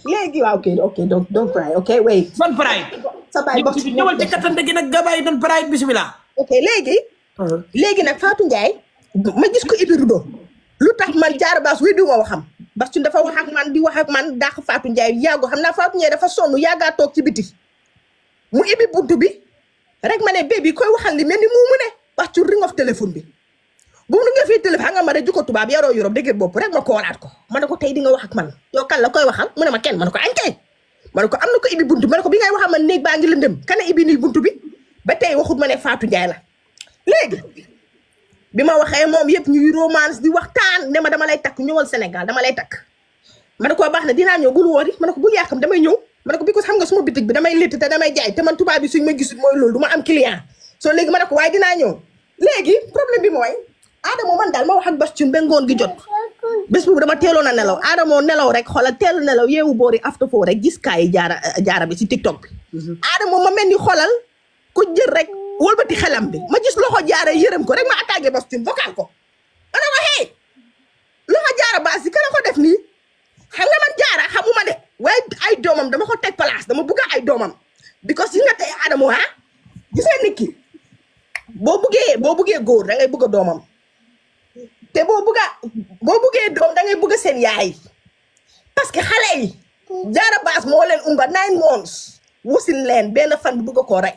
léegi waaw ok don't cry ok wait. ban pride. sa baay bokk ñëwal ci kattante gi nag gabaay doon pride bismillah. ok léegi nag Fatou Ndiaye ma gis ko Ibi Rudo lu tax man Diarra Bass wi du ma waxam parce que dafa wax ak man di wax ak man dàq Fatou Ndiaye yàggu xam naa Fatou Ndiaye dafa sonn yàggaa toog ci biti mu ibi buntu bi rek ma ne bébi koy waxal li mel ni mu ne parce que ring of téléphone bi bu mu nga fii téléphone xam nga ma de jukko tubaab yaroo Europe dëgg bopp rek ma koolaat ko ma ne ko tey di nga wax ak man yow kan la koy waxal mu ne ma kenn ma ne ko añ kay ma ne ko am na ko ibi buntu ma ne ko bi ngay waxal man néeg baa ngi lëndëm kana ibi nii buntu bi ba tey waxut ma ne Fatou Ndiaye la léegi bi ma waxee moom yëpp ñuy romance di waxtaan ne ma dama lay takk ñëwal Sénégal dama lay takk ma ne ko baax na dinaa ñëw bul woori ma ne ko bul yàqam damay ñëw ma ne ko because xam nga suma bitig bi damay létt te damay jaay te man tubaab bi suñ ma gisul mooy loolu du ma am client soo léegi ma ne ko waaye dinaa ñëw léegi problème bi mooy Adamo man daal ma wax ak Bass Thioung ba ngoon gi jot bés boobu dama teeloon a nelaw Adamo nelaw rek xoolal teel nelaw yeewu boori after foo rek gis kaay jaara bi si TikTok bi Adamo ma mel ni xoolal ku jël rek wëlbati xelam bi ma gis loxo jaara yërëm ko rek ma attaqué Bass Thioung vocal ko ma ne ko hey loxo jaara Bass yi ka la ko def nii xam nga man jaara xamuma de waaye ay doomam dama ko teg place dama bugga ay doomam because yi nga tey Adamo gis nga nit ki boo buggee góor da ngay bugga doomam te boo buggee doom da ngay bugga seen yaay parce que xale yi jaara Bass moo leen umba 9 months wusin leen benn fan bi bugga koo rey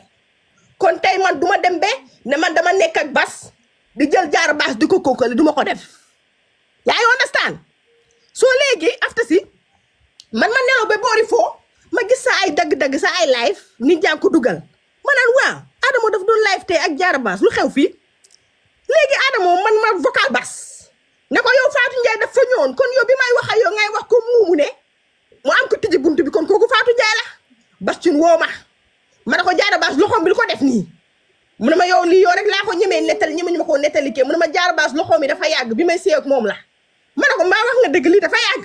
kon tey man duma dem be ne man dama nekk ak Bass di jël Diarra Bass di ko kookale duma ko def yaa ngi understand soo léegi after si man ma nelaw ba boori foo ma gis sa ay dagg-dagg sa ay live nit jàng ko dugal ma naan waaw Adamo daf doon live tey ak Diarra Bass lu xew fii léegi Adamo man ma vocal Bass ne ko yow Fatou Ndiaye daf fa ñëwoon kon yow bi may wax ak yow ngay wax ko muumu ne mu am ko tijji buntu bi kon kooku Fatou Ndiaye la Bass Thioung woo ma ne ko Diarra Bass loxoom bi lu ko def nii mu ne ma yow lii yow rek laa ko ñemee nettali ñeme ñu ma koo nettali kee mu ne ma Diarra Bass loxoom bi dafa yàgg bi may séy ak moom la ma ne ko mbaa wax nga dëgg lii dafa yàgg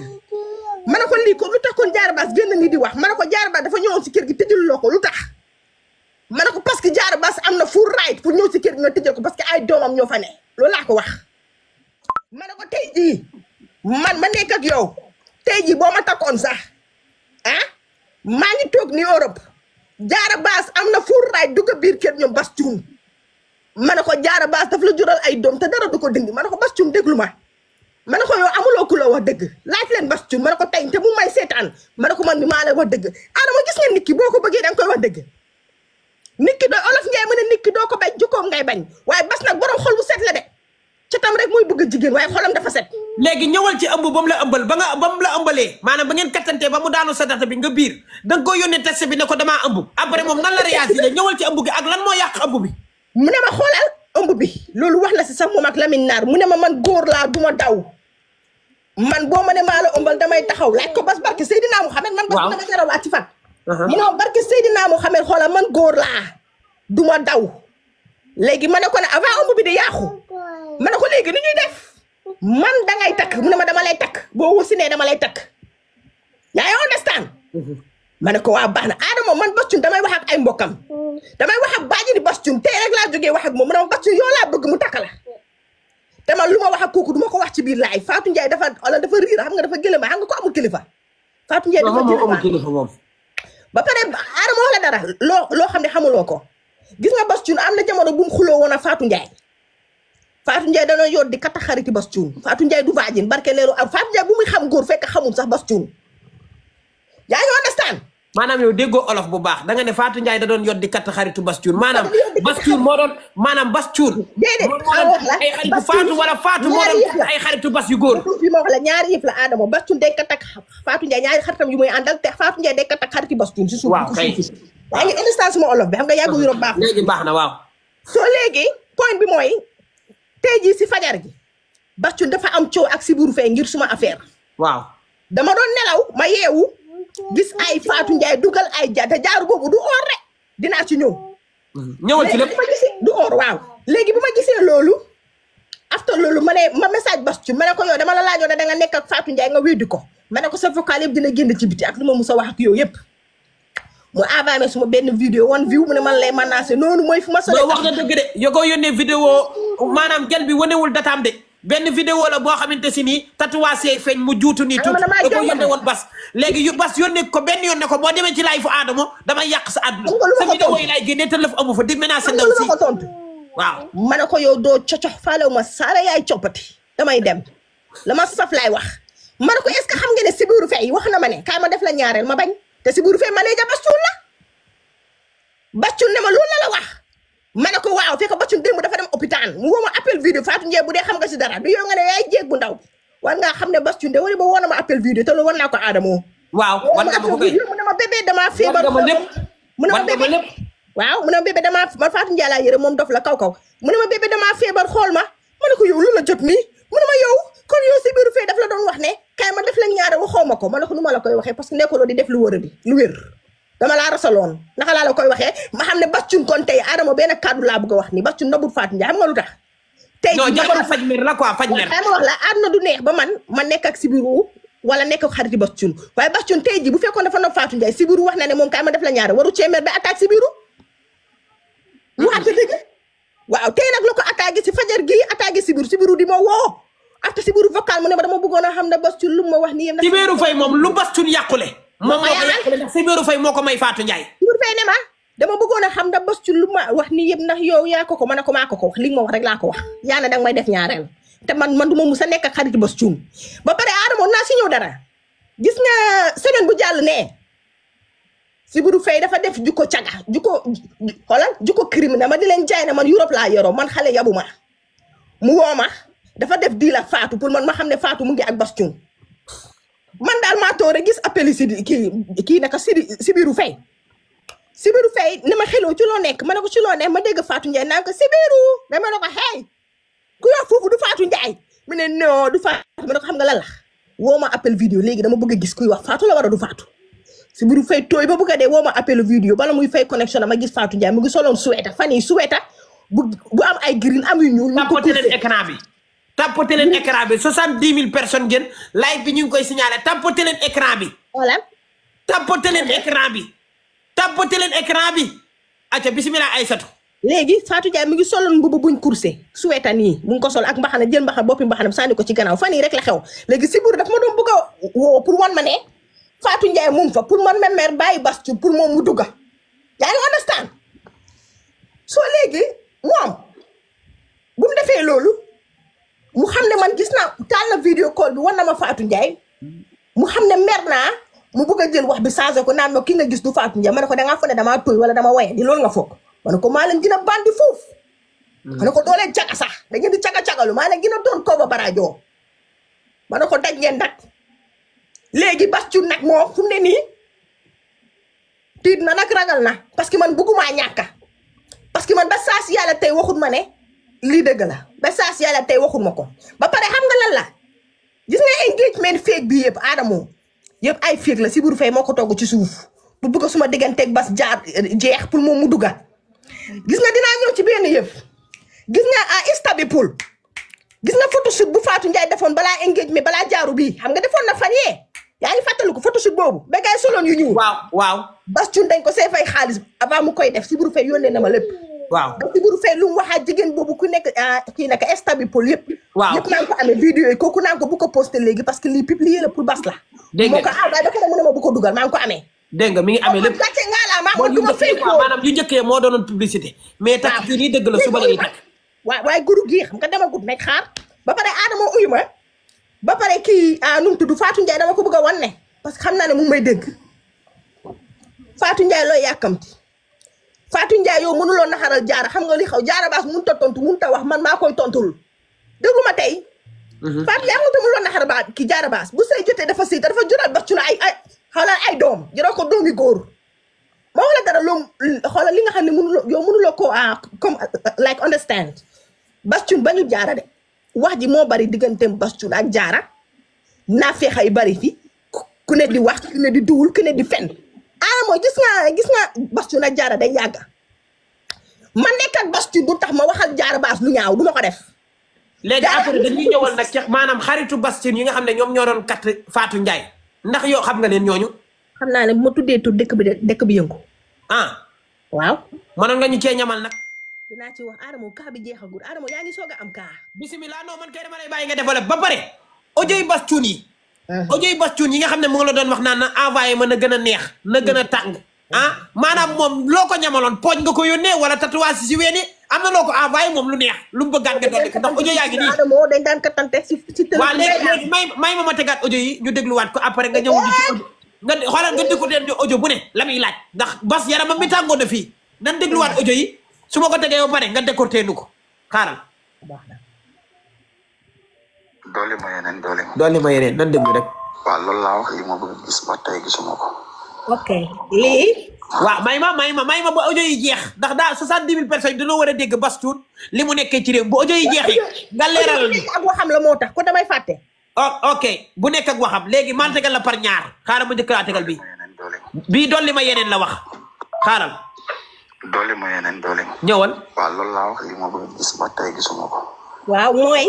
ma ne ko lii ko lu tax kon Diarra Bass génn nii di wax ma ne ko Diarra Bass dafa ñëwoon si kër gi tëjul loo ko lu tax ma ne ko parce que Diarra Bass am na full right pour ñëw si kër gi nga tëjal ko parce que ay doomam ñoo fa ne loolu laa ko wax ma ne ko tey jii man ma nekk ak yow tey jii boo ma takkoon sax maa ngi toog ni Europe Diarra Bass am na full right dugg biir kër ñoom Bass Thioung ma ne ko Diarra Bass daf la jural ay doom te dara du ko dindi ma ne ko Bass Thioung déglu ma ne ko yow amuloo ku la wax dëgg laaj leen Bass Thioung ma ne ko tey te mu may seetaan ma ne ko man mi maa lay wax dëgg Adama gis nga nit ki boo ko bëggee danga koy wax dëgg nit ki doo olof Njaay mu ne nit ki doo ko bañ jukkoom ngay bañ waaye Bass nag borom xol bu set la de ca tam rek mooy bëgg jigéen waaye xolam dafa set léegi ñëwal ci ëmb ba mu la ëmbal ba mu la ëmbalee maanaam ba ngeen kattantee ba mu daanu sa data bi nga biir da nga koy yónnee test bi ne ko damaa ëmb après moom nan la réagir ñëwal ci ëmb gi ak lan moo yàq ëmb bi mu ne ma xoolal ëmb bi loolu wax na si sax moom ak Lamine Naar mu ne ma man góor laa duma daw man boo ma ne maa la ëmbal damay taxaw laaj ko Bass barke Seydina Mouhamed man Bass dama jara waat ci fan mu ne ma barke Seydina Mouhamed xoolal man góor laa duma daw léegi ma ne ko ne avant ëmb bi di yàqu ma ne ko léegi ni ñuy def man dangay takk mu ne ma dama lay takk boo wusinee dama lay takk yaa ngi understand ma ne ko waa baax na Adamo man Bass Thioung damay wax ak ay mbokkam damay wax ak baaji di Bass Thioung tey rek laa jógee wax ak moom mu ne ma Bass Thioung yow laa bëgg mu takk la te man lu ma wax ak kooku du ma ko wax ci biir laay Fatou Ndiaye dafa riir xam nga dafa gëlëma xam nga ko amul kilifa Fatou Ndiaye dafa gëlëma ba pare Adamo wax la dara loo xam ne xamuloo ko gis nga Bass Thioung am na jamono bu mu xuloo woon ak Fatou Ndiaye dana yor di katta xariti Bass Thioung Fatou Ndiaye du vagin barke leeru am Fatou Ndiaye bu muy xam góor fekk xamul sax Bass Thioung yaa ngi understand maanaam yow déggoo olof bu baax da nga ne Fatou Ndiaye da doon yor di katta xaritu Bass Thioung maanaam Bass Thioung moo doon maanaam Bass Thioung déedéet ay xaritu Fatou wala Fatou moo doon ay xaritu Bass yu góor fi ma wax la ñaari yëf la Adamo Bass Thioung day katta Fatou Ndiaye ñaari xaritam yu muy àndal te Fatou Ndiaye day katta xariti Bass Thioung si suuf yaa ngi instant suma olof bi xam nga yàggu Europe baax léegi baax na waaw soo léegi point bi mooy tey jii si fajar gi Bass Thioung dafa am coow ak si buru fee ngir suma affaire waaw dama doon nelaw ma yeewu gis ay Fatou Ndiaye dugal ay te jaaru boobu du or rek dinaa ci ñëw ñëwal ci lépp ma gisee du or waaw léegi bu ma gisee loolu after loolu ma message Bass Thioung ma ne ko yow dama la laajoon ne da nga nekk ak Fatou Ndiaye nga weddi ko ma ne ko sa vocal yëpp dina génn ci biti ak lu ma mus a wax ak yow yëpp mu envoyé suma benn vidéo 1 view mu ne man lay menacé noonu mooy fu ma sori wax nga dëgg de yo ko yónnee vidéo maanaam gel bi wanewul dataam de benn vidéo la boo xamante si nii tatouage yi feeñ mu juutu nii tuuti da ko yónnee woon bas léegi bas yónnee ko benn yoon ne ko boo demee ci live fu Adamo damay yàq sa àdduna sa vidéo yi laay génnee te lëf amu fa di menacé ndaw si waaw ma ne ko yow doo cocox faalew ma saara yaay coppati damay dem la ma saf laay wax ma ne ko est-ce que xam nga ne Sibiru Fay wax na ma ne kaay ma def la ñaareel ma bañ te Sibiru Fay ma ne ja Bastoun la Bastoun ne ma loolu la wax ma ne ko waaw fekk Bastoun démb dafa dem hôpital mu woo ma appel vidéo Fatou Ndiaye bu dee xam nga si dara du yow nga ne yaay jéeg bu ndaw war ngaa xam ne Bastoun de wala ba woon na ma appel vidéo te loolu war naa ko Adamo waaw war nga ma ko kay mu ne ma bébé damaa feebar mu ne ma bébé waaw mu ne ma bébé damaa man Fatou Ndiaye laa yëre moom dof la kaw mu ne ma bébé damaa feebar xool ma ne ko yow lu la jot nii mu ne ma yow kon yow Sibiru Fay daf la doon wax ne kay ma def la ñaare waxoo ma ko ma ne ko nu ma la koy waxee parce que nekkuloo di def lu wër di lu wér dama laa rasaloon naka laa la koy waxee ma xam ne Bastoun kon tey Adamo benn kàddu laa bëgg a wax ni Bastoun nobul Fatou Ndiaye xam nga lu tax tey non jabaru faj mer la quoi faj mer ma wax la àdduna du neex ba man nekk ak Sibiru wala nekk ak xariti Bastoun waaye Bastoun tey ji bu fekkoon dafa nob Fatou Ndiaye Sibiru wax na ne moom kay ma def la ñaare waru cee mer ba attaque Sibiru waxante dëgg waaw tey nag la ko attaqué si fajar gii attaqué Sibiru di ma woo after Sibiru vocal mu ne ma dama bëggoon a xam ne Bastoun lu ma wax ni yem na Sibiru Fay moom lu Bastoun yàqule moom moo ko yàqule ndax Sibiru Fay moo ko may Fatou Ndiaye Sibiru Fay ne ma dama bëggoon a xam ne Bastoun lu ma wax ni yëpp ndax yow yaa ko ma ne ko maa ko wax li nga ma wax rek laa ko wax yaa na danga may def ñaareel te man du ma mus a nekk ak xarit Bastoun ba pare Adamo naa si ñëw dara gis nga semaine bu jàll ne Sibiru Fay dafa def jukko caga jukko criminel ma di leen jaay ne man Europe laa yoroo man xale yabu ma mu woo ma dafa def di la Fatou pour man ma xam ne Fatou mu ngi ak Bastoun man daal maa toog rek gis appel si kii naka Sibiru Fay ne ma xeloo ci loo nekk ma ne ko ci loo nekk ma dégg Fatou Ndiaye naan ko Sibiru dama ne ko hey ku wax foofu du Fatou Ndiaye mu ne non du Fatou ma ne ko xam nga lan la woo ma appel vidéo léegi dama bëgg a gis kuy wax Fatou la war a du Fatou Sibiru Fay tooy ba bëgg a dee woo ma appel vidéo bala muy fay connexion ma gis Fatou Ndiaye mu ngi soloon suweta fan yi suweta bu am ay green am yu ñuul tapoté leen écran bi tapoté leen écran bi 70 000 personnes ngeen live bi ñu ngi koy signalé tapoté leen écran bi voilà tapoté leen écran bi tapoté leen écran bi acca bismillah Aïssatou léegi Fatou Ndiaye mu ngi soloon mbubu buñ coursé suweta nii mu ngi ko sol ak mbaxana jël mbaxana boppi mbaxana sànni ko ci gannaaw fan yi rek la xew léegi Sibiru daf ma doon bëgg a woo pour wan ma ne Fatou Ndiaye mu ngi fa pour man ma mer bàyyi Bastoun pour moom mu dugga yaa ngi understand soo léegi moom bu mu defee loolu mu xam ne man gis naa taal na vidéo call bi wan na ma Fatou Ndiaye mu xam ne mer naa mu bëgg a jël wax bi changé ko naan ma ki nga gis du Fatou Ndiaye ma ne ko dangaa foog ne damaa tooy wala dama waye di loolu nga foog ma ne ko maa leen gën a bandi foofu ma ne ko doo leen caga sax da ngeen di caga-cagalu maa leen gën a doon Koba Barajo ma ne ko daj ngeen dak léegi Bastoun nag moom fu mu ne nii tiit na nag ragal na parce que man bëggumaa ñàkka parce que man ba saa si yàlla tey waxut ma ne lii dëgg la ba saa si yàlla tey waxut ma ko ba pare xam nga lan la gis nga engagement fake bi yëpp Adamo yëpp ay fake la Sibiru Fay moo ko togg ci suuf bu bëgg suma digganteeg bas jaar jeex pour moom mu dugga gis nga dinaa ñëw ci benn yëf gis nga à Istanbul gis nga photoshoot bu Fatou Ndiaye defoon balaa engagement balaa jaaru bii xam nga defoon na fan yee yaa ngi fàttaliku photoshoot boobu ba gars yi soloon yu ñuul waaw Bastoun dañ ko see fay xaalis avant mu koy def Sibiru Fay yónnee na ma lépp waaw ba Sibiru Fay lu mu waxaat jigéen boobu ku nekk kii nekk Istanbul yëpp yëpp naa ko amee vidéo yi kooku naa ko bu ko posté léegi parce que lii publié la pour bas la moo ko waaye dafa ne mu ne ma bu ko dugal maa ngi ko amee dégg nga mi ngi amee lépp gàcce ngaa laa maa moo man du ma fay ko maanaam yu njëkkee moo doonoon publicité mais takk kii nii dëgg la suba la ñuy takk waaye guru gii xam nga dama gudd nekk xaar ba pare Adamo uyu ma ba pare kii nu mu tudd Fatou Ndiaye dama ko bëgg a wan ne parce que xam naa ne mu ngi may dégg Fatou Ndiaye looy yàkkamti Fatou Ndiaye yow mënuloo naxaral jaara xam nga li xaw jaara baas mënut a tontu mënut a wax man maa koy tontul déglu ma tey Fatou Ndiaye mënuloo naxaral ba ki jaara baas bu say jotee dafa sëy dafa jural Bastoun ay xoolal ay doom jural ko doomi góor ma wax la dara loo xoolal li nga xam ne mënuloo yow mënuloo ko comme like understand Bastoun bañu jaara de wax ji moo bari digganteem Bastoun ak jaara naa feexay bari fi ku ne di wax ku ne di duwul ku ne di fen Adamo gis nga Bastoun ak jaara day yàgga ma nekk ak Bastoun du tax ma waxal jaara baas lu ñaaw du ma ko def léegi après dañuy ñëwal nag ci maanaam xaritu Bastoun yi nga xam ne ñoom ñoo doon kat Fatou Ndiaye ndax yow xam nga leen ñooñu xam naa ne bu ma tuddee tur dëkk bi yëngu ah waaw mënoon nga ñu cee ñamal nag dinaa ci wax Adamo kaa bi jeexagul Adamo yaa ngi soog a am kaa. bisimilah non man kay dama lay bàyyi nga développé ba pare. audio yi Bass Thioung yi. audio yi Bass Thioung yi nga xam ne mu ngi la doon wax naan na envoyé ma na gën a neex na gën a tàng. maanaam moom loo ko ñamaloon pooj nga ko yónnee wala tatouage si weeni am na loo ko envoyé moom lu neex lu mu bëggaat nga dolli ko ndax audio yaa ngi nii. Adamo dañ daan kattante si waaw léegi may ma tegaat audio yi ñu dégluwaat ko après nga ñëw ci audio nga xoolal nga déglu leen audio bu ne la muy laaj ndax Bass yaramam mi tàngoo na fii nan dégluwaat audio yi su ma ko tegee ba pare nga décorté nu ko xaaral. doole ma yeneen doole ma yeneen nan déglu rek. waaw loolu laa wax li ma bëgg gis ba tey gisuma ko. ok lii. waaw may ma ba audio yi jeex ndax daa 70 000 personnes dañoo war a dégg Bass Thioung li mu nekkee ci réew bu audio yi jeexee nga leeral ni ak waxam la moo tax ko damay fàtte. ok bu nekk ak waxam léegi man tegal la par ñaar xaaral ma njëkk laa tegal bii dolli ma yeneen la wax xaaral. doole ma yeneen doole. ñëwal. waaw loolu laa wax li ma bëgg gis ba tey gisuma ko. waaw mooy.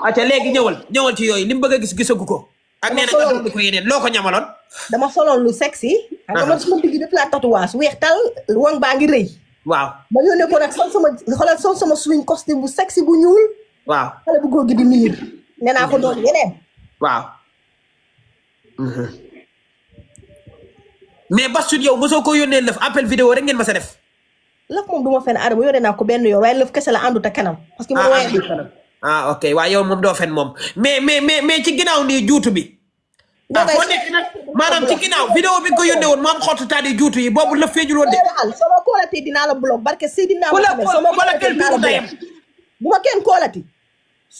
acca léegi ñëwal ci yooyu li mu bëgg a gis gisagu ko. ak nee na nga dolli ko yeneen loo ko ñamaloon. dama soloon lu sexy. ak dama suma digg def laa tatouage weex tal wang baa ngi rëy. waaw ma yónnee ko nag sol sama swing costume bu sexy bu ñuul. waaw xale bu góor gi di miir. nee naa ko doon yeneen. waaw. mais Bass Thioung yow mosoo ko yónnee lëf appel vidéo rek ngeen ma sa def. lëf moom du ma fen Adamo yónnee naa ko benn yoon waaye lëf kese la àndut ak kanam. parce que man waaye ok waaye yow moom doo fen moom mais ci ginnaaw nii juutu bi. foo nekk nag maanaam ci ginnaaw vidéo bi nga ko yónnee woon moom xottu taal yi juutu yi boobu lëf feejul woon de. sama kóolati dinaa la bloqué barke Seydina Mohamed sama kóolati dinaa la bloqué bu ma kenn kóolati.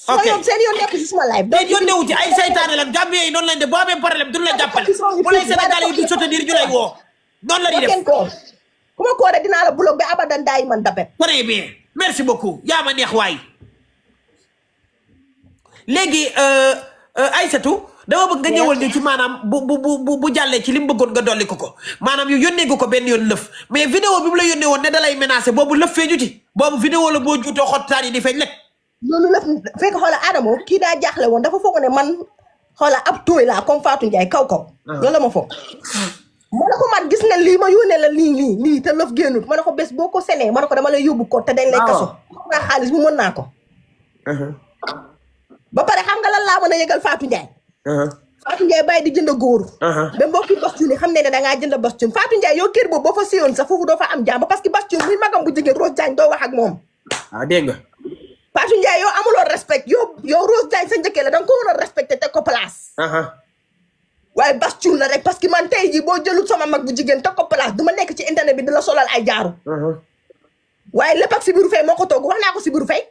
ok seen yoon nekk ci suma live. te yónneewu ci ay saytaane lan Gambien yi noonu lañ de boo amee problème duñ la jàppale bu lay Sénégalais yi du soutenir ñu lay woo noonu la di def ku ma koore dinaa la bloqué ba abadan daay man dapet. très bien merci beaucoup yaa ma neex waay léegi Aïssatou dama bëgg nga ñëwal ñu ci maanaam bu jàllee ci li mu bëggoon nga dolli ko maanaam yu yónnee ko benn yoon lëf mais vidéo bi mu la yónnee woon ne da lay menacé boobu lëf feeñu ci boobu vidéo la boo juutoo xottaan yi di feeñ lekk loolu la fekk xoola Adamo kii daa jaaxle woon dafa foog ne man xoola ab tooy laa comme Fatou Ndiaye kaw loolu la ma foog ma ne ko man gis nga lii ma yónnee la lii te lëf génnut ma ne ko bés boo ko senee ma ne ko dama lay yóbbu ko te dañ lay kaso xam nga xaalis bu mën naa ko ba pare xam nga lan laa mën a yëgal Fatou Ndiaye Fatou Ndiaye bàyyi di jënd góor ba mbokki Bass Thioung xam ne dangaa jënd Bass Thioung Fatou Ndiaye yow kër boobu boo fa siyoon sax foofu doo fa am jàmm parce que Bass Thioung muy magam bu jigéen Rose Diagne doo wax ak moom dégg nga Fatou Ndiaye yow amuloo respect yow Rose Diagne sa njëkkee la da nga ko war a respecté teg ko place waaye Bass Thioung la rek parce que man tey jii boo jëlut sama mag bu jigéen teg ko place du ma nekk ci internet bi di la solal ay jaaru waaye lépp ak Sibiru Faye moo ko toog wax naa ko Sibiru Faye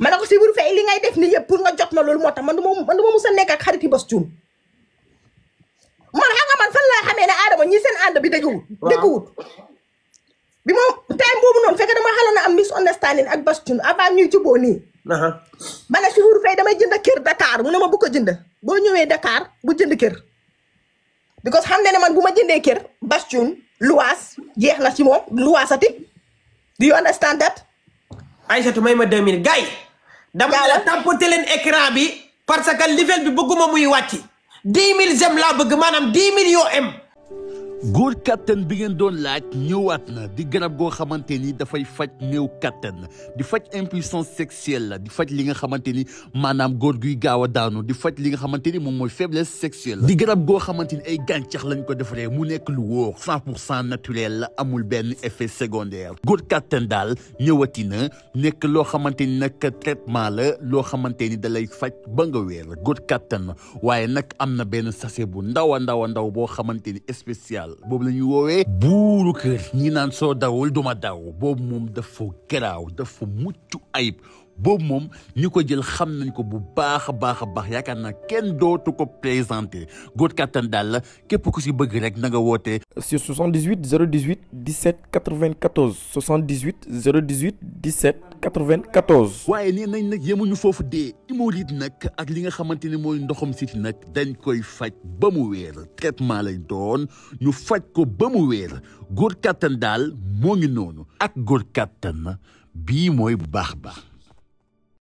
ma ne ko Sibiru Faye li ngay def ni yëpp pour nga jot ma loolu moo tax man du ma mus a nekk ak xariti Bass Thioung man xam nga man fan laa xamee ne Adamo ñi seen ànd bi dëgguwut bi moom time boobu noonu fekk dama xaloon na am misunderstanding ak Bass Thioung avant ñuy juboo nii ma ne Sibiru Faye damay jënd kër Dakar mu ne ma bu ko jënd boo ñëwee Dakar bu jënd kër because xam ne man bu ma jëndee kër Bass Thioung luwaas jeex na ci moom luwaasati do you understand that Aïssatou may ma 2 minutes gars yi dama la tapoter leen écran bi parce que level bi bëgguma muy wàcc 10 000 j'aime laa bëgg maanaam 10 millions m góor kattan bi ngeen doon laaj ñëwaat na di garab goo xamante ni dafay faj néew kattan di faj impuissance sexuelle la di faj li nga xamante ni maanaam góor guy gaaw a daanu di faj li nga xamante ni moom mooy faiblesse sexuelle di garab goo xamante ni ay gàncax lañ ko defaree mu nekk lu wóor 100% naturel la amul benn effet secondaire góor kattan daal ñëwati na nekk loo xamante ni nag traitement la loo xamante ni da lay faj ba nga wéer góor kattan waaye nag am na benn sachet bu ndaw a ndaw boo xamante ni spécial boobu la ñuy woowee buuru kër ñi naan soo dawul duma daw boobu moom dafa garaaw dafa mucc ayib boobu moom ñi ko jël xam nañ ko bu baax a baax yaakaar naa kenn dootu ko présenté góor kattan daal la képp ku si bëgg rek na nga woote sur 78 018 17 94 78 018 17 94. waaye nee nañ nag yemuñu foofu dee hémorroïde nag ak li nga xamante ni mooy ndoxam siti nag dañ koy faj ba mu wéer traitement lay doon ñu faj ko ba mu wéer góor kattan daal moo ngi noonu ak góor kattan bii mooy bu baax.